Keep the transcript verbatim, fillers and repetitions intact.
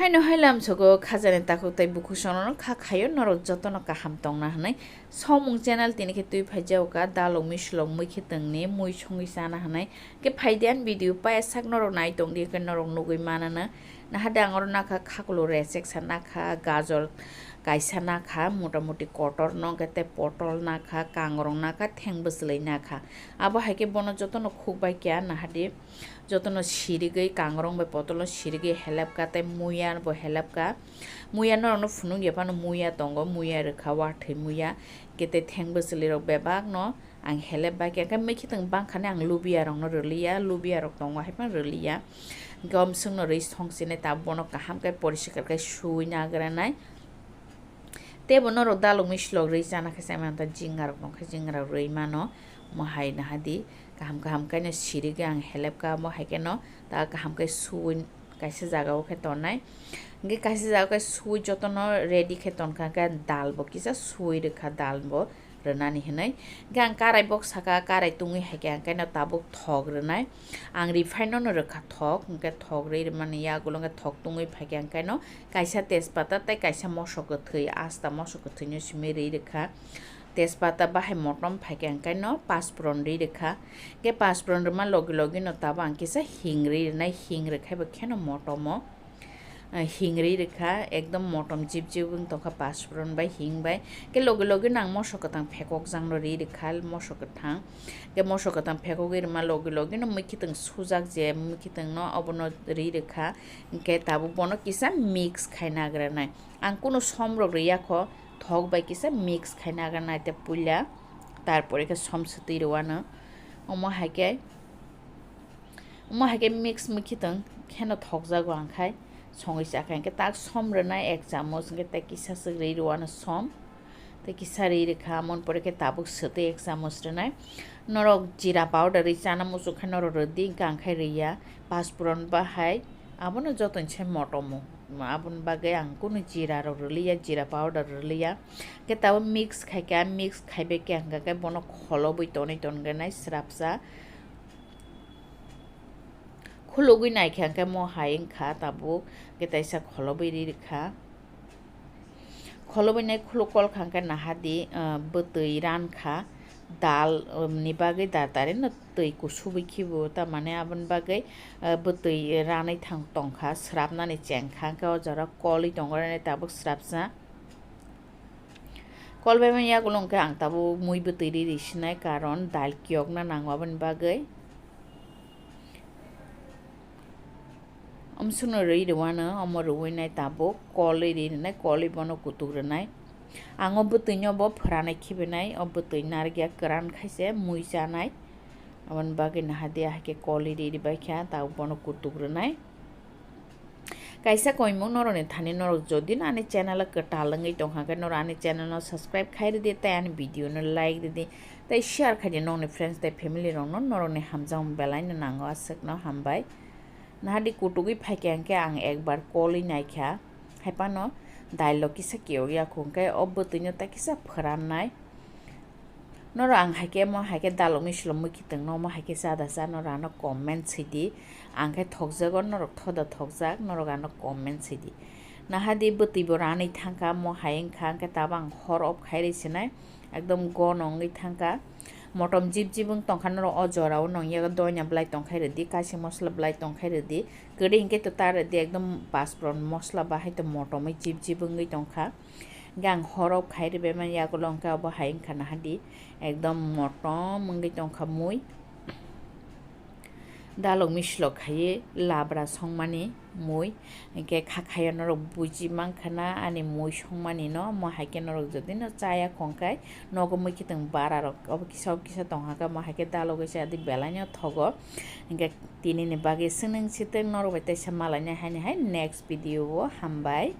Haino hai lamsogo khajani takhuk tei bukhuk songno kha khaio norok jotono kaham tongna hwnwi. Somung channel tini khe twi phaijago ka dalok mislok mui khe tongni mui songwi chana hwnwi. Khe phaidi ani video paya sak norok nai tongdi khe norok nugwi manana. Nahade ang oro nakha khakulu resek sa nakha gajor kaisa nakha motamoti kotor no khe tei potol nakha kangrong nakha theng bwchwlwi nakha. Abo hai khe bono jotono khukbai kya nahadi. Jotono sirigwi kangrong bai potolo sirigwi helep ka tei muya bo helep ka. Muya norokno phunuk ya phano muya tongo, muya rwkha, wathwi muya. Kete theng bwchwlwi rok bebak no ang helep bai khe, khe mui khitwng bangkha ni ang lubiya rokno rwliya, lubiya rok tongo hai phano rwliya. Hwnkhe omswk no rwi song sini ta bono kaham khe poriskar khe suwi nagranai. Tei bo norok dalok mislok rwi chana khe chai manta jinga rok tong khe jinga rok rwi mano. Mo hai naha di kaham kaham khe no sirigwi ang helep ka mo hai khe no ta kaham khe suwi kaisa jaga o khe tonai. Hwnkhe kaisa jaga o khe suwi jotono ready khe tonkha khe dal bo kisa suwi rwkha dal bo rwnani hinwi. Hwnkhe ang karai bok saka karai tungwi hai khe ang khe no tabuk thok rwnai. Ang refine no rwkha thok, hwnkhe thok rwi rwmani yagulo hwnkhe thok tungwi phai khe ang khe no kaisa tejpata tei kaisa mosok kwthwi, asta mosok kwthwino simi rwi rwkha. Tejpata bahai motom phai khe ang khe no paspuron rwi rwkha. Hwnkhe paspuron rwma logi logi no tabuk ang kisa hing rwi rwnai, hing rwkhai bo kheno motomo. Ah, hing rwi rwkha, ekdom motom jip jip wng tongkha paspuron bai hing bai. Khe logi logi no ang mosok kwthang phekok jang no rwi rwkha, mosok kwthang. Khe mosok kwthang phekogwi rwma logi logi no mui khitwng sujak je mui khitwng no obono rwi rwkha. Hwnkhe tabuk bono kisa mix khai nagranai. Ang kunu som rok rwya kho, thok bai kisa mix khai nagranai tei puila. Tarpore khe som swtwi rwano. Omo hai khe Omo hai khe mix mui khitwng kheno thokjago ang khai songwi cha kha. Hwnkhe tak som rwnai ek chamoch, hwnkhe tei kisa swk rwi rwano som, tei kisa rwi rwkha, amoni pore khe tabuk swtwi ek chamoch rwnai. Norok jeera powder rwi chana muchung khe norok rwdi, hwnkhe ang khai rwya. Paspuron bahai abono jotonisai motomo, aboni bagwi ang kunu jeera rok rwliya, jeera powder rwliya. Hwnkhe tabuk mix khai kha, mix khai bai khe hwnkhe bono kholobwi tonwi tongwi nai swrapsa. Khulugwi naikha hwnkhe mo hai wngkha tabuk, hwnkhe taisa kholobwi ri rwkha. Kholobwi nai khuluk kolkha hwnkhe nahadi, ah, bwtwi rankha dal, um, ni bagwi dal tari no twi kusubwi khibo, tamani aboni bagwi, ah, bwtwi ranwi thang tongkha, swrapnani chengkha, hwnkhe o jora kolwi tongo, tabuk swrapsa. Kol bai mani yagulo hwnkhe ang tabuk mui bwtwi ri ri sinai, karon dal kiyokna nango aboni bagwi. Omswkno rwi rwano, omo rwi nai tabuk kolwi ri rwnai, kolwi bono kutuk rwnai. Ang o bwtwino bo phwranai khibi nai, o bwtwi narikya kwran khaise mui chanai. Aboni bagwi nahadi ahai khe kolwi ri ri bai kha, tabuk bono kutuk rwnai. Kaisa koimung norokni thani norok jodi no ani channel o kwtal wngwi tongkha khe norok ani channel no subscribe khai rwdi tei ani video no like rwdi tei share khaidi nokni friends tei family rokno norokni hamjakmung belai no nango aswkno hambai. Nahadi kutugwi phaikha hwnkhe ang ekbar kolwi naikha haiphano dal o kisa kiyok yakho hwnkhe o bwtwino tei kisa phwrannai. Norok ang hai khe, omo hai khe dalok mislok mui khitwng no omo hai khe cha da cha, norok ano comment sidi. Ang khe thokjago, norok thoda thokjak, norok ano comment sidi. Nahadi bwtwi bo ranwi thangkha, omo hai wngkha, hwnkhe tabuk ang hor off khai rwi sinai, ekdom gono wngwi thangkha. Motom jip jip wng tongkha, norok o jora o nong yago doina bwlai tongkhai rwdi, kaising mosla bwlai tongkhai rwdi, kwrwi hwnkhe to ta rwdi, ekdom paspuron mosla bahai to motomwi jip jip wngwi tongkha. Hwnkhe ang horo khai rwbaimani yagulo hwnkhe obo hai wngkha nahadi ekdom motom wngwi tongkha mui. Dalok mislok khaiwi labra songmani mui. Hwnkhe kha khaio norok buji mankha na ani mui songmani no. Omo hai khe norok jodi no chaya khong khai nogo mui khitwng bara rok obo kisa obo kisa tongkha khe omo hai khe dalogwi chadi belai no thogo. Hwnkhe tini ni bagwi swneng siteng norok bai teisa malainai haini hai next video o hambai.